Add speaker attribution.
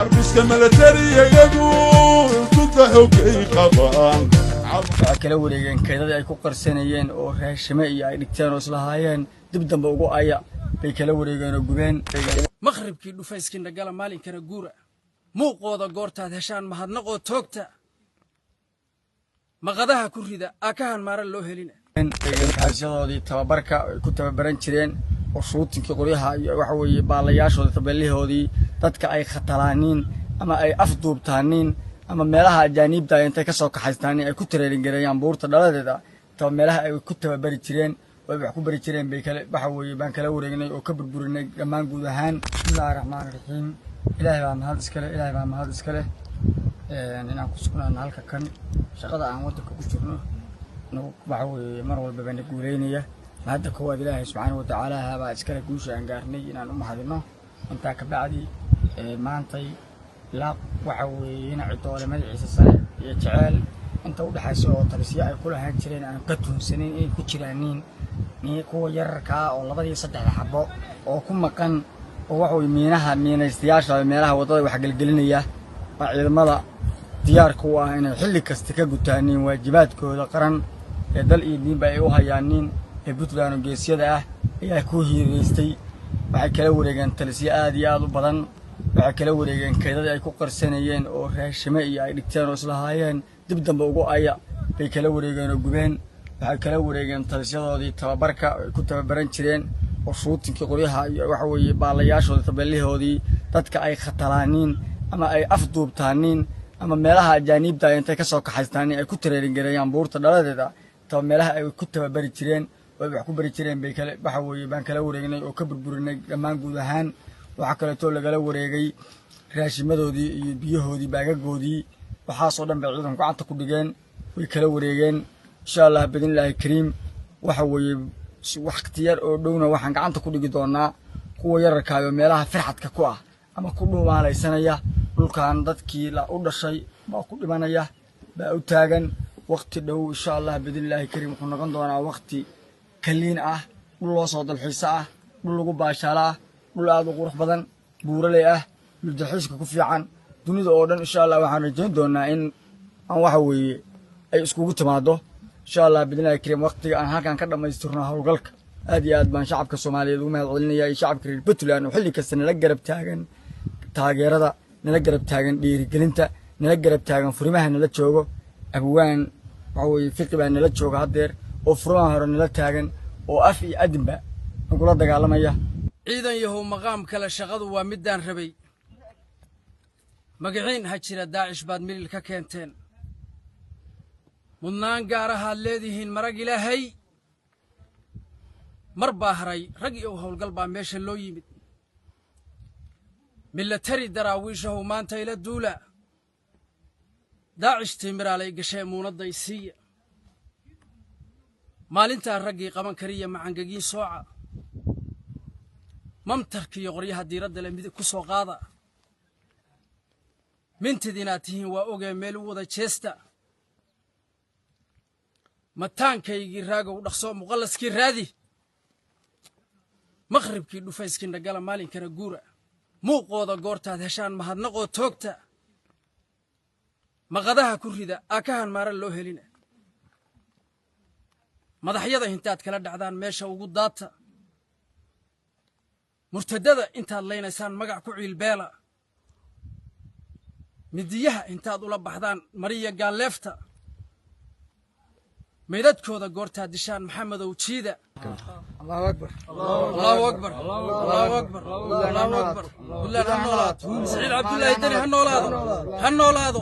Speaker 1: Carbiska milatariyagu tunta xogay qabaan.
Speaker 2: Waxay kala wareegeen kaydadii ay ku qarsanayeen oo raashime iyo ay dhigteen oo islahaayeen dib dambe ugu aya bay kala wareegeen oo gubeen.
Speaker 3: Maqhribkii dhufayskiina gala, maalinkana guura. Muuqooda goortaad heshaan mahadnaqoo toogta, maqadaha ku rida akahan maaran loo helina.
Speaker 2: Xabsyadoodii tababarka ay ku tababaran jireen oo shuutinkii qoryaha iyo waxa weeye baalayaashoodii, tabeelihoodii, dadka ay khatalaaniin ama ay afduubtaaniin ama meelaha ajaaniibta ay intay ka soo kaxaystaaniin ay ku training gareeyaan buurta dhaladeeda, taba meelaha ay ku tababari jireen oo ay wax ku bari jireen bay kale waxa weeye baan kala wareegnay oo ka burburinay dhammaan guud ahaan. Bismillahi raxmaani raxiim. Ilaahay baa mahad iskale, Ilaahay baa mahad iskale inaan ku sugnaano halka kan shaqada aan waddanka ku jirno nagu waxa weeye mar walbaba na guuleynaya. Mahadda koowaad Ilaahay subxaana wa tacaala baa iskale, guusha aan gaarnay inaan u mahadino. Intaa ka bacdi, maantay ilaa waxa weeye ina Cidoole madaxiisa sare iyo Jeceel inta u dhexaysa oo talisyo ay ku lahaan jireen aan ka tuunsanayn inay ku jiraaniin kuwa yararkaa oo labadii saddexda xabo oo ku maqan oo waxa weye miinaha miinaystayaasha meelaha waddada wax gelgelinaya baa ciidamada diyaarka u ah inay xilli kasta ka gutaaniin waajibaadkooda qaran ee dal iyo diinba ay u hayaaniin ee Puntland oo geesyada ah ayaa ku hiireystay. Waxay kala wareegeen talisyo aad iyo aad u badan. Waxay kala wareegeen kaydadii ay ku qarsanayeen oo raashime iyo ay dhigteen oo islahaayeen dib dambe ugu aya bay kala wareegeen oo gubeen. Waxay kala wareegeen talisyadoodii tababarka ay ku tababaran jireen oo shuutinkii qoryaha iyo waxa weeye baalayaashoodii, tabeelihoodii, dadka ay khatalaaniin ama ay afduubtaaniin ama meelaha ajaaniibta ay intay ka soo kaxaystaaniin ay ku training gareeyaan buurta dhaladeeda, taba meelaha ay ku tababari jireen oo ay wax ku bari jireen bay kale waxa weeye baan kala wareegnay oo ka burburinay dhammaan guud ahaan. Waxaa kaleetoo lagala wareegay raashimadoodii iyo biyahoodii, baagagoodii, waxaasoo dhan bay ciidanku gacanta ku dhigeen, way kala wareegeen. Insha Allah bidnillaahi kariim, waxa weeye waqti yar oo dhowna waxaan gacanta ku dhigi doonaa kuwa yararkaayo meelaha firxadka ku ah ama ku dhuumaalaysanaya. Dhulkan dadkii la u dhashay baa ku dhimanaya baa u taagan. Waqti dhow insha Allah bidnillaahi kariim wuxuu noqon doonaa waqti kaliin ah, dhul loo soo dalxiiso ah, dhul lagu baashaalo ah, dhul aad u qurux badan, buuraley ah, dhul dalxiiska ku fiican. Dunida oo dhan insha Allah waxaan rajayn doonaa in aan waxa weeye ay iskugu timaado insha Allah bidnillahi kariim waqtiga aan halkan ka dhammaystirno howlgalka. Aad iyo aad baan shacabka Soomaaliyeed ugu mahad celinaya iyo shacabka reer Puntland oo xilli kasta nala garab taagan taageerada, nala garab taagan dhiirigelinta, nala garab taagan furimaha nala joogo. Abwaan waxa weeye Fiqi baa nala jooga haddeer oo furimaha hore nala taagan oo af iyo adinba nagula dagaalamaya.
Speaker 3: Ciidan yahow, maqaam kale shaqadu waa middaan rabay. Magaciin ha jira, Daacish baad milil ka keenteen. Mudnaan gaarahaad leedihiin, marag Ilaahay mar baa haray. Rag iyo howlgal baa meesha loo yimid. Milatari Daraawiishahow, maanta ila duula. Daacish tiimiraalay gashee muunadday siiya. Maalintaa raggii qaban kariya macangagiin sooca, mamtarkiiyo qoryaha diiradda le midig ku soo qaada. Mintid inaad tihiin waa ogee, meel u wada jeesta. Mataankaygii Raagow, dhaqso muqallaskii raadi. Maqhribkii dhufayskiina gala, maalinkana guura. Muuqooda goortaad heshaan mahadnaqoo toogta, maqadaha ku rida akahan maaran loo helina. Madaxyada intaad kala dhacdaan meesha ugu daata. Murtadada intaad laynaysaan magac ku ciilbeela. Midiyaha intaad ula baxdaan mariya gaalleefta. Meydadkooda goortaad dishaan Maxamedow jiida.
Speaker 2: Allahu akbar.
Speaker 3: Allahu akbar, Allahu akbar, Allahu akbar. Puntland ha noolaato. Siciid Cabdullaahi Deni ha noolaado, ha noolaado.